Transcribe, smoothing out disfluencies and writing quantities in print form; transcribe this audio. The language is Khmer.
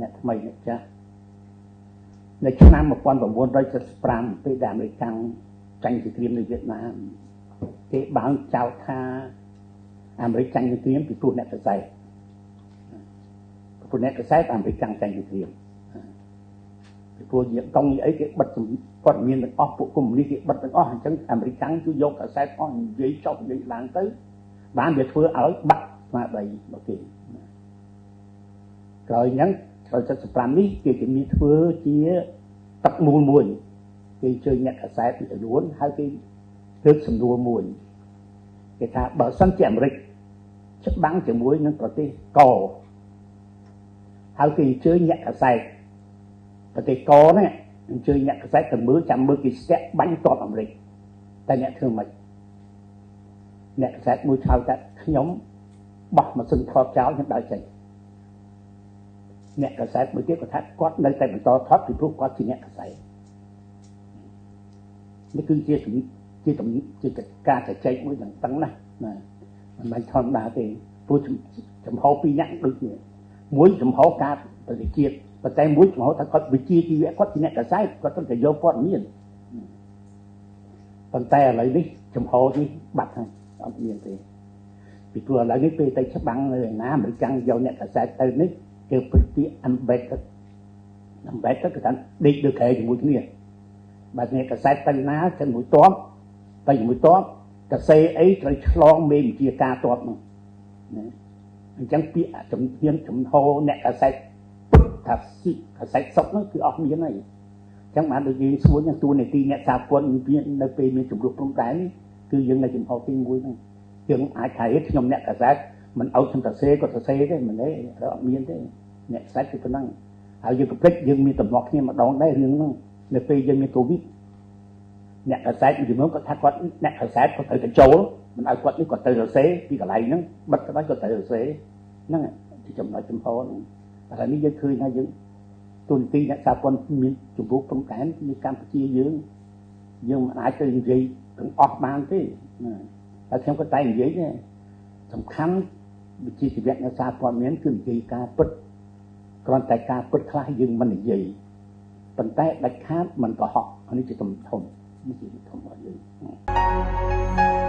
អ្នកថ្មីអ្នកចាស់នៅឆ្នាំ1975ពេលដែលអាមេរិកចាញ់សង្គ្រាមនៅវៀតណាមគេបានចោទថាអាមេរិកចាញ់សង្គ្រាមពីព្រោះអ្នកកសែតព្រោះអ្នកកសែតអាមេរិកចាញ់សង្គ្រាមពីព្រោះជាកងអីគេបិទព័ត៌មានទាំងអស់ពួកកុម្មុយនីសគេបិទទាំងអស់អញ្ចឹងអាមេរិកគឺយកកសែតអស់និយាយចុះនិយាយឡើងទៅបានវាធ្វើឲ្យបាក់ស្មារតីរបស់គេក្រោយហ្នឹងក្រោយ75នេះគេจะមានធ្វើជាទឹកមូលមួយគេអញ្ជើញអ្នកកសែតពីចំនួនហើយគេលើកសំណួរមួយគេថាបើសិនជាអាមេរិកច្បាំងជាមួយនឹងប្រទេសកហើយគេអញ្ជើញអ្នកកសែតប្រទេសកនេះអញ្ជើញអ្នកកសែតទៅមើលចាំមើលគេស្ទាក់បាញ់ទ័ពអាមេរិកតែអ្នកធ្វើម៉េចអ្នកកសែតមួយឆ្លើយថាខ្ញុំបោះម៉ាស៊ីនថតចោលខ្ញុំដើរចេញអ្នកកសែតមួយទៀតគាត់ថាគាត់នៅតែបន្តថតពីព្រោះគាត់ជាអ្នកកសែតនេះគឺជាជាជាការជជែកមួយយ៉ាងតឹងណាស់ណាមិនមែនធម្មតាទេព្រោះចំហពីរអ្នកដូចគ្នាមួយចំហការប្រជាជាតិប៉ុន្តែមួយចំហថាគាត់វិជាជីវៈគាត់ជាអ្នកកសែតគាត់ត្រូវតែយកព័ត៌មានប៉ុន្តែឥឡូវនេះចំហនេះបាត់ហើយអត់មានទេពីព្រោះឥឡូវនេះពេលទៅច្បាំងនៅឯណាអាមេរិកយកអ្នកកសែតទៅនេះគេព្រឹកពាក្យ embedded embedded គឺថាដេកលើក្រែជាមួយគ្នាបាទអ្នកកសែតទៅណាទៅមួយតបទៅជាមួយតបកសេអីត្រូវឆ្លងមេវិជាការតបនោះណាអញ្ចឹងពាក្យជំនាញចំហអ្នកកសែតពុទ្ធថាសិកសែតសុកនោះគឺអស់មានហើយអញ្ចឹងបានដូចយើងសួរនឹងតួនាទីអ្នកសារព័ត៌មាននៅពេលមានចំនួនព្រំដែនគឺយើងនៅចំហទី1ហ្នឹងយើងអាចថាខ្ញុំអ្នកកសែតមិនឲ្យខ្ញុំសរសេរគាត់សរសេរទេមិនទេអត់មានទេអ្នកកសែតគឺប៉ុណ្ណឹងហើយយើងក៏ភ្លេចយើងមានតំណគ្នាម្ដងដែររឿងហ្នឹងនៅពេលយើងមានកូវីដអ្នកកសែតជំនួសគាត់ថាគាត់អ្នកកសែតគាត់ត្រូវទៅចូលមិនឲ្យគាត់នេះគាត់ត្រូវសរសេរពីកន្លែងហ្នឹងបិទទៅគាត់ត្រូវសរសេរហ្នឹងជាចំណុចចំហហ្នឹងតែនេះយើងឃើញថាយើងទូនទីអ្នកសារព័ត៌មានជំនួសព្រំដែននៅកម្ពុជាយើងយើងមិនអាចទៅនិយាយទាំងអស់បានទេតែខ្ញុំក៏តែនិយាយដែរសំខាន់វិជ្ជាជីវៈអ្នកសារព័ត៌មានគឺនិយាយការពិតគ្រាន់តែការពិតខ្លះយើងមិននិយាយប៉ុន្តែដាច់ខាតមិនកុហកនេះជាធំធំនេះជាធំរបស់យើង។